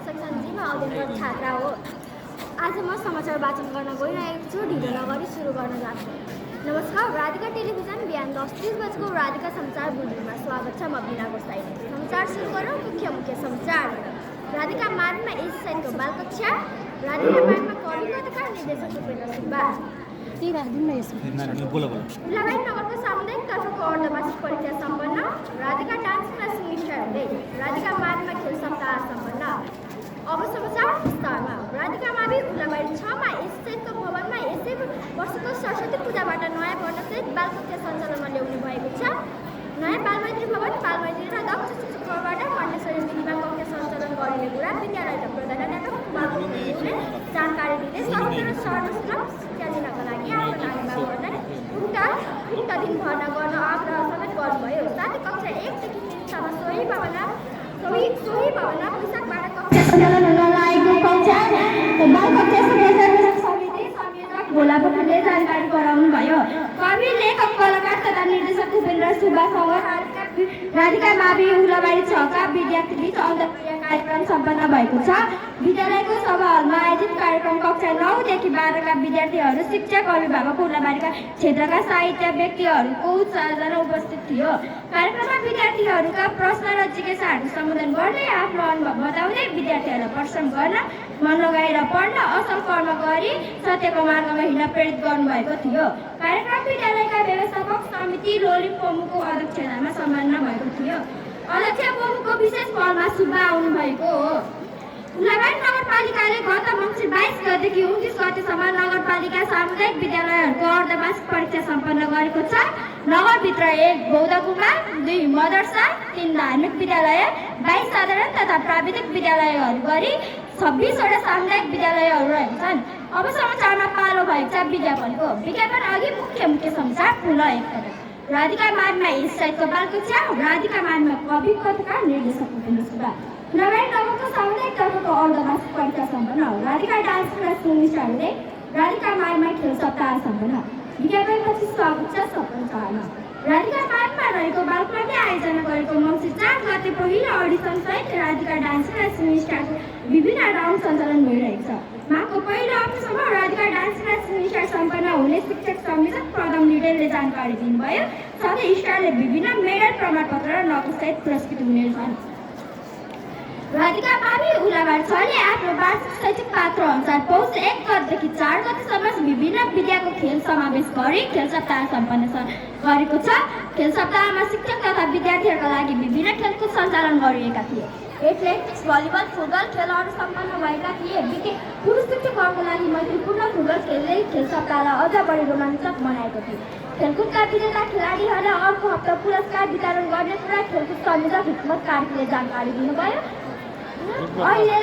Section जीमा अध्ययन गर्ने छात्रा हो। आज म समाचार वाचन गर्न गइरहेको छु। ढिलो नगरी सुरु गर्न जान्छु। नमस्कार, राधिका टेलिभिजन बिहान 10:30 बजेको राधिका समाचार बुलेटिनमा स्वागत छ। म बिना गोसाईले समाचार सुरु गरौँ। मुख्य समाचार। राधिका मार्गमा एसएसएनको बाल कक्षा। राधिका मार्गमा कवि कथाकार निर्देशक उपेन्द्र सुब्बा। उलाबारी नगरको सामुदायिक तर्फको अर्धवार्षिक परीक्षा सम्पन्न। राधिका डान्स क्लास मिस्टर हुँदै राधिका मार्गमा खेल सप्ताह सम्पन्न। अब समाचार विस्तारमा। राधिका मावि उलाबारी 6 मा एसएसएनको भवनमा यसै वर्षको सरस्वती पूजाबाट नयाँ वर्णसहित बाल कक्षा सञ्चालनमा ल्याउने भएको छ। नयाँ बालमैत्री भवन, बालमैत्री र दक्ष शिक्षकबाट मण्डेश्वरी विधिमा कक्षा सञ्चालन गरिने कुरा विद्यालयका प्रधानाध्यापक कुमारले जानकारी दिँदै सशस्त्र सर्वसुलभ शिक्षा दिनका लागि आफ्नो नानीबाबुहरूलाई उक्त दिन भर्ना गर्न आग्रह समेत गर्नुभयो। साथै कक्षा 1 देखि 3 सम्म सोही भवनमा वैशाखबाट कक्षा सञ्चालन हुन लागेको बाल कक्षा समिति संयोजक भोला पोखरेलले जानकारी गराउनु भयो। कवि, लेखक, कलाकार तथा निर्देशक उपेन्द्र सुब्बासँग राधिका मावि उलाबारी 6 का विद्यार्थीबीच अन्तर्क्रिया कार्यक्रम सम्पन्न भएको छ। विद्यालयको सभा हलमा आयोजित कार्यक्रम कक्षा 9 देखि 12 का विद्यार्थीहरू, शिक्षक, अभिभावक, उलाबारीका क्षेत्रका साहित्य व्यक्तिहरूको उत्साहजना उपस्थित थियो। कार्यक्रममा विद्यार्थीहरूका प्रश्न र जिज्ञासाहरू सम्बोधन गर्दै आफ्नो अनुभव बताउँदै विद्यार्थीहरूलाई परिश्रम गर्न, मन लगाएर पढ्न, असल कर्म गरी सत्यको मार्गमा हिँड्न प्रेरित गर्नुभएको थियो। कार्यक्रम विद्यालयका व्यवस्थापक समिति लोलिम पोमुको अध्यक्षतामा सम्पन्न भएको थियो। अध्यक्ष पोमुको विशेष पहलमा सुब्बा आउनुभएको हो। उलाबारी नगरपालिकाले गत मङ्सिर 22 गतेदेखि 29 गतेसम्म नगरपालिका सामुदायिक विद्यालयहरूको अर्धवार्षिक परीक्षा सम्पन्न गरेको छ। नगरभित्र 1 बौद्ध गुम्बा, 2 मदरसा, 3 धार्मिक विद्यालय, 22 साधारण तथा प्राविधिक विद्यालयहरू गरी 26 वटा सामुदायिक विद्यालयहरू रहेका छन्। अब समाचारमा पालो भएको छ विज्ञापनको। विज्ञापन अघि मुख्य समाचार पुनः एकपटक। राधिका मार्गमा एसएसएको बाल कक्षा। राधिका मार्गमा कवि कथाकार निर्देशक उपेन्द्र सुब्बा। उलाबारी नगरको सामुदायिक तर्फको अर्धवार्षिक परीक्षा सम्पन्न। राधिका डान्स क्लास मिस्टर हुँदै राधिका मार्गमा खेल सप्ताह सम्पन्न। विज्ञापनपछि स्वागत छ समाचारमा। राधिका मार्गमा रहेको बालकले आयोजना गरेको मङ्सिर 4 गते पहिलो अडिसन सहित राधिका डान्स क्लास मिस्टरको विभिन्न राउन्ड सञ्चालन भइरहेको छ। माघको पहिलो हप्तासम्म राधिका डान्स क्लास मिस्टर सम्पन्न हुने शिक्षक संयोजक प्रदम लिटेलले जानकारी दिनुभयो। साथै स्टारले विभिन्न मेडल, प्रमाणपत्र र नगदसहित पुरस्कृत हुनेछन्। राधिका मावि उलाबारी 6 ले आफ्नो वार्षिक शैक्षिक पात्र अनुसार पौष 1 गतेदेखि 4 गतेसम्म विभिन्न विद्याको खेल समावेश गरी खेल सप्ताह सम्पन्न गरेको छ। खेल सप्ताहमा शिक्षक तथा विद्यार्थीहरूका लागि विभिन्न खेलकुद सञ्चालन गरिएका थिए। एथलेटिक्स, भलिबल, फुटबल खेलहरू सम्पन्न भएका थिए। पुरुष शिक्षकहरूको लागि मैत्रीपूर्ण फुटबल खेलले खेल सप्ताहलाई अझ बढी रोमाञ्चक बनाएको थियो। खेलकुदका विजेता खेलाडीहरूलाई अर्को हप्ता पुरस्कार वितरण गर्ने कुरा खेलकुद संयोजक हिक्मत कार्कीले जानकारी दिनुभयो। अहिले